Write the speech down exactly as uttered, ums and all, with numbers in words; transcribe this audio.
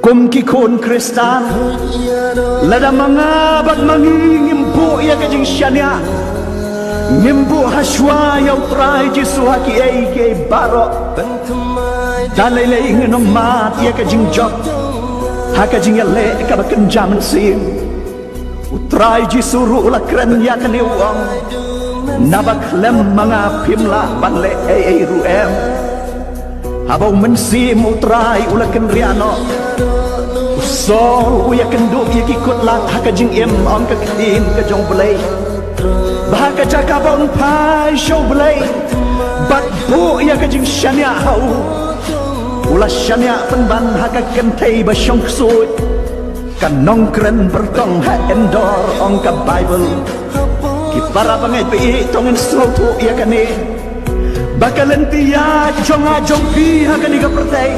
Kum ki khun Khristan, lada ma nga bad ma ngi ngim buh ïa ka jingshaniah, ngim buh ha shuwa ïa U Trai Jisu ha kiei kiei baroh, da lei lei ngin ym mad ïa ka jingjop ha ka jingïaleh kaba kynja mynsiem. U Trai Jisu ruh u la kren ïa kane, u ong, naba khlem ma nga phim lah ban leh ei ei ruh em. Haba u Mynsiem U Trai u la kynriah noh, u Saul u ïakynduh ïa ki kutlad ha ka jingim, ong ka ktien ka jong U Blei, ba ha ka jaka ba un phai sha U Blei bad buh ïa ka jingshaniah ha u, u la shaniah pynban ha ka kynthei ba shong ksuid, ka nongkren byrtong ha Endor, ong ka Baibl. Ki para bangeit ba ïeit, to ngin sngewthuh ïa kane, ba ka lynti ïaid jong nga jong phi ha kane ka pyrthei